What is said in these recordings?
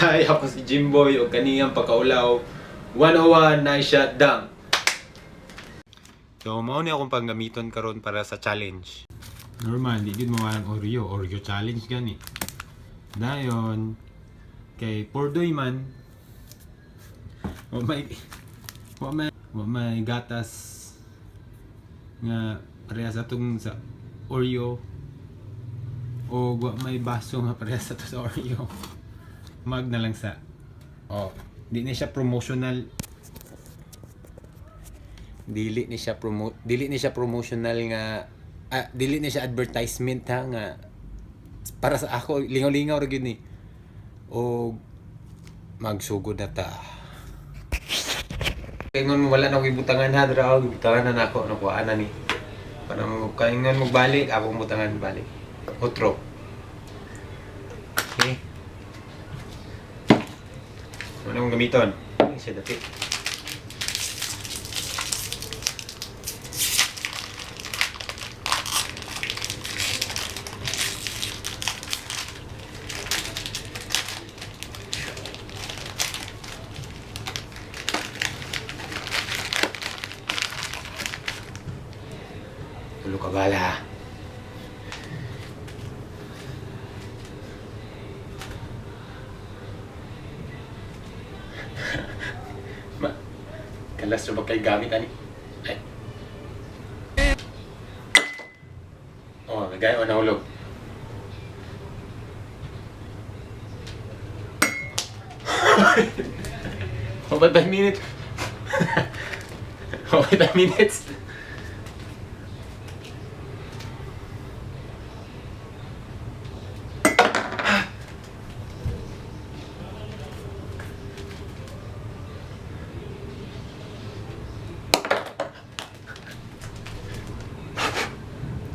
Hi, ako si Jimboy o kaniyang pakaulaw 101 nice shot dunk. So, mao ni akong panggamiton karon para sa challenge. Normal, di gid mawalang Oreo, Oreo challenge gani. Dayon kay Pordoy man wa may wa may gatas nga parehas atong sa Oreo o wa may baso nga parehas ato sa Oreo. Mag na lang sa, oh, di ni siya promotional, dili ni siya promotional nga, dili ni siya advertisement ha, nga para sa ako lingaw-lingaw ra gyud ni. O magsugod na ta. Kaingon mo wala na akong ibutangan ha, dra ako gibutangan na nako, nakuhaan na ni. Para mo kaingon mo balik, akong butangan balik. Otro. Okay. Ano akong gamiton? Ano siya dati? Tulo ka bala. Ma, kalas ba kay gamit ani? Ay. Oh, nagay o nahulog. Oh, 5 minutes. Oh, 5 minutes.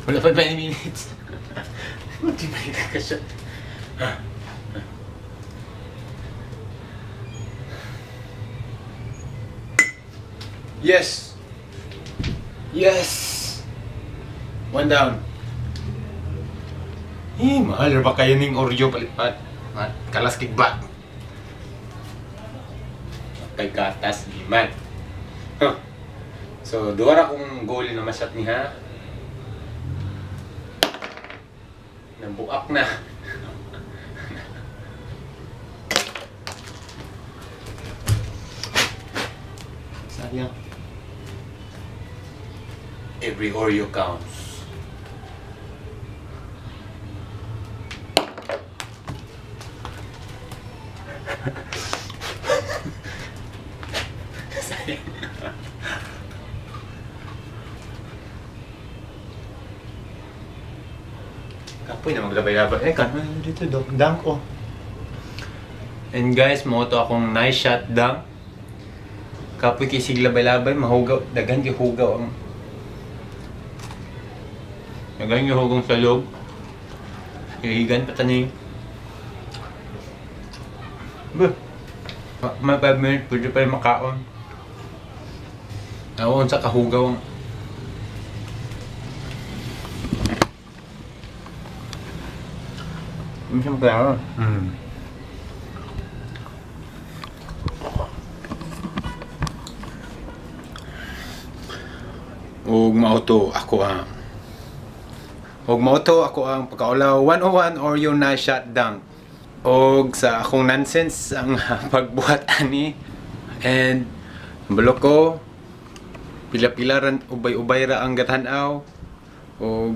Wala pa 5 minutes. Hindi ba ka siya? Yes! Yes! One down. Eh, mahal ba kayo ning Oreo palitpat? Kalas kigba. Kay gatas, di man. Huh. So, duha ra kong goal na masyat niha. Nabuak na. Sayang. Every Oreo counts. Sayang. Kapoy na maglabay-labay. Eh, kano dito, dunk oh. And guys, mo to akong nice shot dunk. Kapoy kay sig labay-labay, mahugaw, daghan kay hugaw ang daghan kay hugong sa loob. Hihigan pa tani. Buh. May 5 minutes, pwede pa yung makaon. Naon sa kahugaw ang hindi siya maklaro. Ug mauto ako ang pagkaulaw 101 Oreo nice shot dunk. Og sa akong nonsense ang pagbuhat ani and bulok ko pila-pila ran ubay-ubay ra ang gatan-aw. Og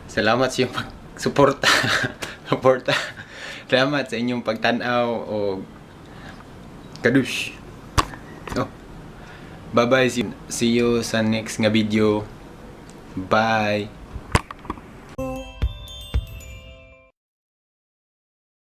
salamat sa inyong pagsuporta. Suporta. Salamat sa inyong pagtan-aw og kadush. Oh. Bye-bye. See you sa next nga video. Bye.